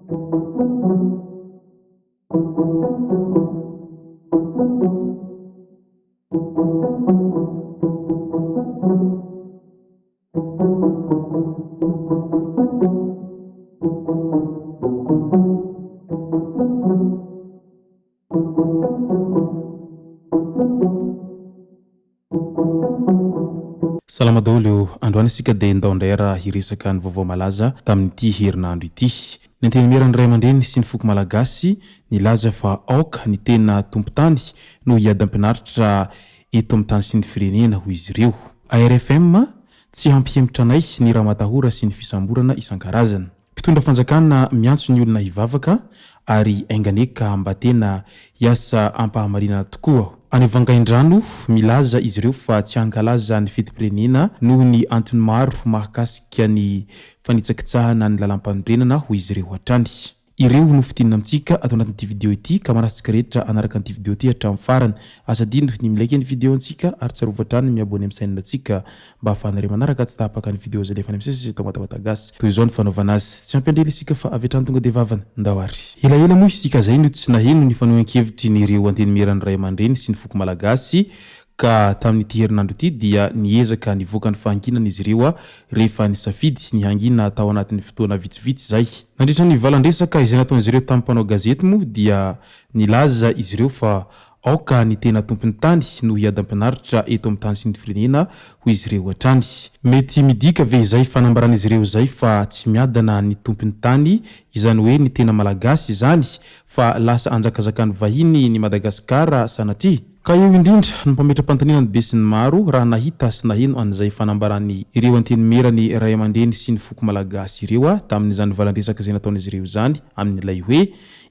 Salama daholo ô! Androany isika dia ndao indray raha hiresaka ny vaovao malaza tamin'ity herinandro ity. Ny Antenimieran'ny Ray aman-dreny sy ny foko malagasy nilaza fa aoka ny tena tompon-tany no hiadam-pinaritra eto amin'ny tany sy ny firenena hoy izy ireo. ARFM, Tsy hampihemotra anay ny ramatahora sy ny fisamborana isan-karazany. Mpitondra fanjakana miantso ny olona hivavaka ary aingane ka mba tena hiasa ampahamarinana tokoa aho. Any Vangaindrano, milaza izy ireo fa tsy hankalaza ny fetim-pirenena noho ny antony maro mahakasika ny fanitsakitsahana ny lalampanorenana hoy izy ireo hatrany. Ireo no fintinina amintsika ato anatin'ity video ity ka manasa antsika rehetra hanaraka an'ity video ity hatramin'ny farany. Aza adino ny mi-like ny video antsika ary tsarovy hatrany ny mi-abonner amin'ny chaîne antsika mba ahafahanareo manaraka tsy tapaka ny video izay alefa any amin'ny sisa eto Matamatà Gasy. Toy izao ny fanaovana azy. Tsy ampy andrela isika fa avy hatrany tonga dia vavany. Ndao ary. Elaela moa isika izay no tsy naheno ny fanehoan-kevitry ny ireo antenimieran'ny ray aman-dreny sy ny foko malagasy Ka tamin'ity herinandro ity dia niezaka nivoaka ny fahanginana izy ireo rehefa nisafidy ny hangina tao anatin'ny fotoana vitsivitsy izay. Nandritra ny valan-dresaka izay nataon'izy ireo tamin'ny mpanao gazety moa dia nilaza izy ireo fa aoka ny tena tompon'ny tany no hiadam-pinaritra eto amin'ny tany sy ny firenena hoy izy ireo hatrany. Mety midika ve izay fanambaran'izy ireo izay fa tsy miadana ny tompon'ny tany izany hoe ny tena Malagasy izany fa lasa anjakazakan'ny vahiny ny Madagasikara sanatria? Ka eo indrindra no mpametra-panontaniana ny besinimaro raha nahita sy naheno an'izay fanambaran'ny ireo antenimieran'ny ray aman-dreny sy ny foko malagasy ireo tamin'izany valan-dresaka izay nataon'izy ireo izany amin'ilay hoe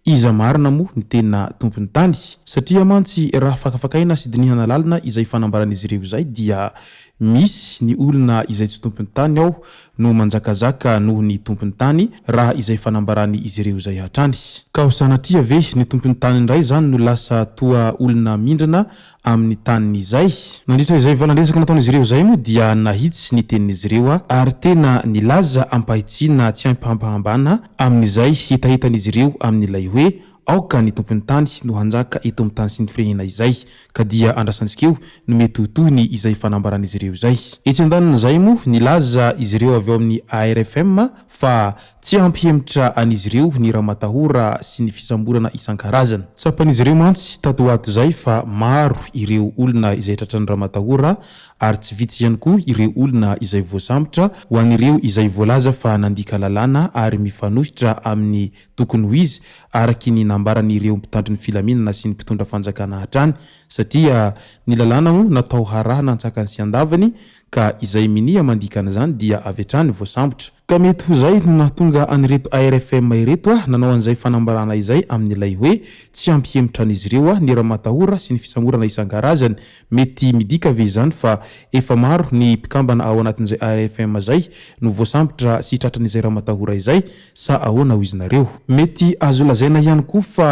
iza marina moa ny tena tompon'ny tany? Satria mantsy raha fakafakaina sy dinihana lalina izay fanambaran'izy ireo izay dia Misy ny olona izay tsy tompon'ny tany ao no manjakazaka noho ny tompon'ny tany raha izay fanambarany izy ireo izay hatrany. Ka ho sanatria ve ny tompon'ny tany indray izany no lasa toa olona mindrana amin'ny taniny izay? Nandritra izay valan-dresaka nataon'izy ireo izay moa dia nahitsy ny tenin'izy ireo ary tena nilaza am-pahitsiana tsy ampahambahambana amin'izay hetahetan'izy ireo amin'ilay hoe Aoka ny tompon'ny tany no hanjaka eto amin'ny tany sy ny firenena izay, ka dia andrasantsika eo no mety ho tohiny izay fanambaran'izy ireo izay. Etsy andanin'izay moa, nilaza izy ireo avy ao amin'ny ARFM fa tsy hampihemotra an'izy ireo ny ramatahora sy ny fisamborana isan-karazany. Tsapan'izy ireo mantsy tato ho ato izay fa maro ireo olona izay tratran'ny ramatahora ary tsy vitsy ihany koa ireo olona izay voasambotra ho an'ireo izay voalaza fa nandika lalàna ary mifanohitra amin'ny Tokony ho izy, araky ny nambaran'ireo mpitandro ny filaminana sy ny mpitondra fanjakana hatrany, satria ny lalàna moa natao harahana antsakany sy andavany, ka izay minia mandika an'izany dia avy hatrany voasambotra. Ka mety ho izay no nahatonga an'ireto ARFM ireto nanao an'izay fanambarana izay amin'ilay hoe tsy hampihemotra an'izy ireo ny ramatahora sy ny fisamborana isan-karazany Mety midika ve izany fa efa maro ny mpikambana ao anatin'izay ARFM izay no voasambotra sy tratran'izay ramatahora izay sa ahoana hoy iznareo? Mety azo lazaina ihany koa fa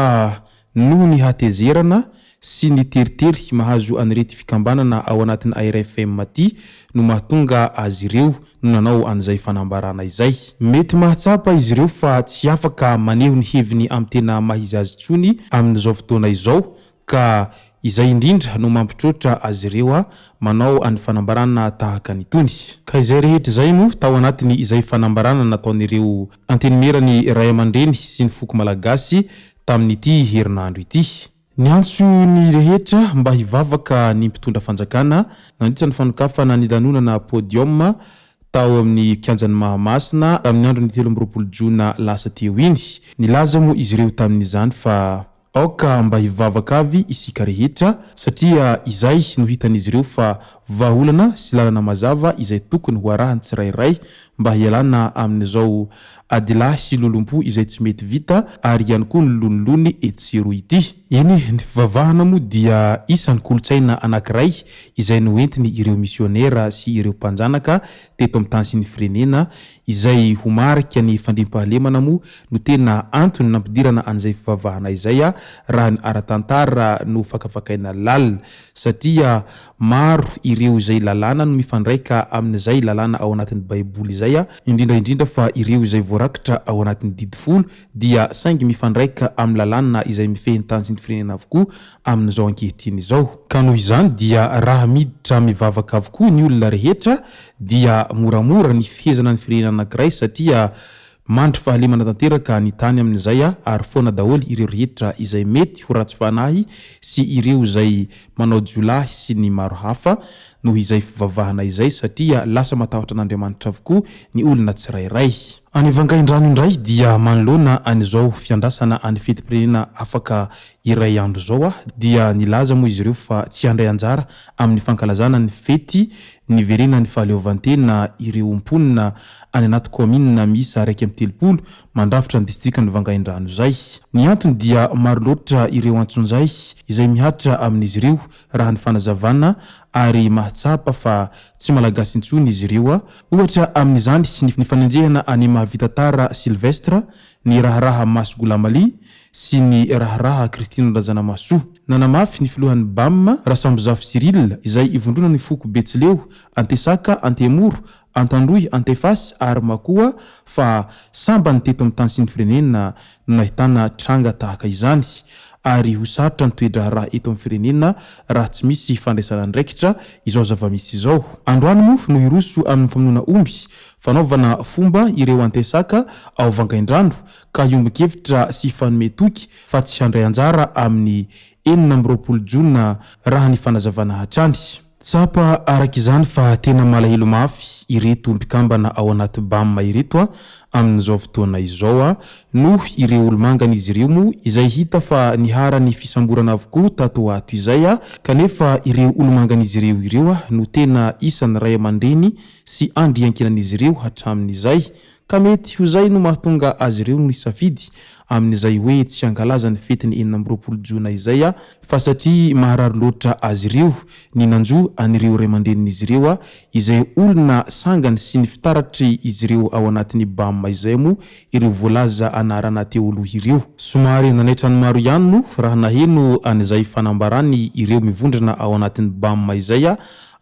noho ny hatezerana sy ny teritery mahazo an'irety fikambanana ao anatin'ny ARFM ity no mahatonga azy ireo no nanao an'izay fanambarana izay. Mety mahatsapa izy ireo fa tsy afaka maneho ny heviny amin'ny tena maha izy azy intsony amin'izao fotoana izao Ka izay indrindra no mampitroatra azy ireo manao any fanambarana tahaka an'itony. Ka izay rehetra izay moa tao anatiny izay fanambarana nataon'ireo Antenimieran'ny Raiamandreny sy ny foko malagasy tamin'ity herinandro ity. Niantso ny rehetra mba hivavaka ny mpitondra fanjakana nandritra ny fanokafana ny lanonana podium tao amin'ny kianjan'i Mahamasina tamin'ny andron'ny 23 jona lasa teo iny. Nilaza moa izy ireo tamin'izany fa. Aoka mba hivavaka avy isika rehetra satria izay no hitan'izy ireo fa vahaolana sy lalana mazava izay tokony ho arahan'ny tsirairay mba hialana amin'izao adilahy sy lolompo izay tsy mety vita ary ihany koa ny lonilony etsy sy eroa ity. Eny, ny fivavahana moa dia isan'ny kolontsaina anankiray izay noentiny ireo misionera sy ireo mpanjanaka teto amin'ny tany sy ny firenena Izay ho marika ny fandriampahalemana moa no tena antony nampidirana an'izay fivavahana izay raha ny ara-tantara no fakafakaina lalina satria maro ireo. ireo izay lalàna no mifandraika amin'izay lalàna ao anatin'ny baiboly izay, indrindra indrindra fa ireo izay voarakitra ao anatin'ny didy folo dia saingy mifandraika amin'ny lalàna izay mifehy ny tany sy ny firenena avokoa amin'izao ankehitriny izao. Ka noho izany dia raha miditra mivavaka avokoa ny olona rehetra dia moramora ny fihezana ny firenena anankiray satria mandry fahalemana tanteraka ny tany amin'izay ary foana daholo ireo rehetra izay mety ho ratsy fanahy sy ireo izay manao jiolahy sy ny maro hafa noho izay fivavahana izay satria lasa matahotra an'Andriamanitra avokoa ny olona tsirairay. Any Vangaindrano indray dia manoloana an'izao fiandrasana any fetim-pirenena afaka iray andro izao dia nilaza moa izy ireo fa tsy handray anjara amin'ny fankalazana ny fety niverenan'ny fahaleovantena ireo mponina any anaty kaominina miisa 31 mandrafitra ny distrikan'i Vangaindrano izay. Ny antony dia maro loatra ireo antsonjay izay mihatra amin'izy ireo raha ny fanazavana ary mahatsapa fa tsy Malagasy intsony izy ireo. Ohatra amin'izany ny fanenjehana an'i Mahavita Tara Sylvestre, ny raharaha Masy Goulamali sy ny raharaha Christine Razanamahasoa. Nanamafy ny filohan'ny Bam, Rasambozafy Cyril, izay ivondronan'ny foko Betsileo, Antesaka, Antemoro, Antandroy, Antefasy ary Makoa fa sambany teto amin'ny tany sy ny firenena no nahitana tranga tahaka izany ary ho sarotra ny toe-draharaha eto amin'ny firenena raha tsy misy fandraisana andraikitra izao zava-misy izao. Androany moa no hiroso amin'ny famonoana omby, fanaovana fomba ireo Antesaka ao Vangaindrano ka hiombon-kevitra sy hifanome toky fa tsy handray anjara amin'ny 26 jona raha ny fanazavana hatrany. Tsapa araka izany fa tena malahelo mafy ireto mpikambana ao anaty Bam ireto amin'izao fotoana izao noho ireo olomangan'izy ireo moa izay hita fa niharan'ny fisamborana avokoa tato ho ato izay kanefa ireo olomangan'izy ireo ireo no tena isan'ny ray aman-dreny sy andry iankinan'izy ireo hatramin'izay Ka mety ho izay no mahatonga azy ireo no hisafidy amin'izay hoe tsy hankalaza ny fetin'ny 26 jona izay fa satria maharary loatra azy ireo ny nanjo an'ireo ray aman-drenin'izy ireo izay olona sangany sy ny fitaratry izy ireo ao anatin'ny Bam izay moa ireo voalaza anarana teo aloha ireo. Somary nanaitra ny maro ihany moa raha naheno an'izay fanambarany ireo mivondrona ao anatin'ny Bam izay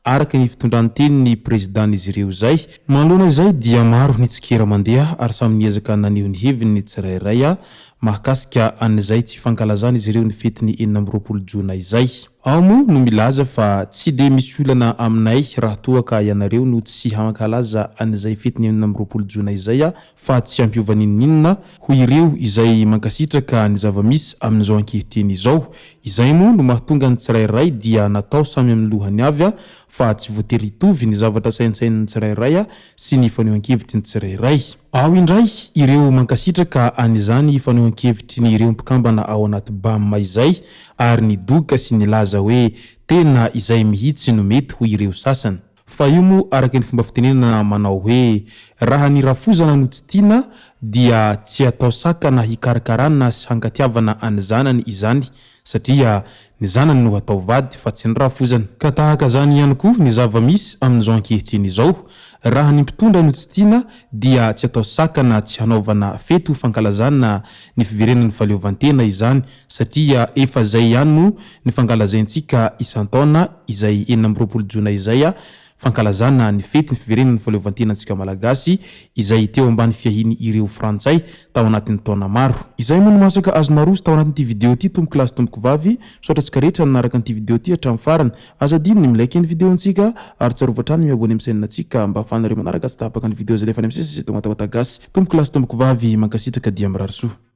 araka ny fitondran-tenin'ny prezidan'izy ireo izay. Manoloana izay dia maro ny tsikera mandeha ary samy niezaka naneho ny heviny ny tsirairay mahakasika an'izay tsy fankalazan'izy ireo ny fetin'ny 26 jona izay. Ao moa no milaza fa tsy dia misy olana aminay raha toa ka ianareo no tsy hankalaza an'izay fetin'ny 26 jona izay fa tsy hampiova n'inon'inona ho ireo izay mankasitraka ny zava-misy amin'izao ankehitriny izao. Izay moa no mahatonga ny tsirairay dia natao samy amin'ny lohany avy fa tsy voatery hitovy ny zavatra saintsainin'ny tsirairay sy ny fanehoan-kevitry ny tsirairay. Ao indray ireo mankasitraka an'izany fanehoan-kevitry ny ireo mpikambana ao anaty Bam izay ary nidoka sy nilaza hoe tena izay mihitsy no mety hoy ireo sasany. Fa io moa araka ny fomba fitenenana manao hoe raha ny rafozana no tsy tiana dia tsy atao sakana hikarakarana sy hankatiavana any zanany izany satria ny zanany no hatao vady fa tsy ny rafozana. Ka tahaka zany ihany koa ny zava-misy amin'izao ankehitriny izao, raha ny mpitondra no tsy tiana dia tsy atao sakana tsy hanaovana fety ho fankalazana ny fiverenan'ny fahaleovantena izany satria efa zay ihany moa ny fankalazaintsika isan-taona izay 26 jona izay fankalazana ny fety ny fiverenan'ny fahaleovantenantsika Malagasy izay teo ambany fiahiany ireo Frantsay tao anatin'ny taona maro. Izay moa no masaka azo naroso tao anatin'ity video ity tompoko lahy sy tompoko vavy, misaotra antsika rehetra nanaraka an'ity video ity hatramin'ny farany, aza adino ny mi-like ny video ntsika ary tsarovy hatrany ny mi-abonner amin'ny chaîne ntsika mba ahafahanareo manaraka tsy tapaka ny video izay alefa any amin'ny sisa sy eto Matawata Gasy. Tompoko lahy sy tompoko vavy, mankasitraka dia mirary soa.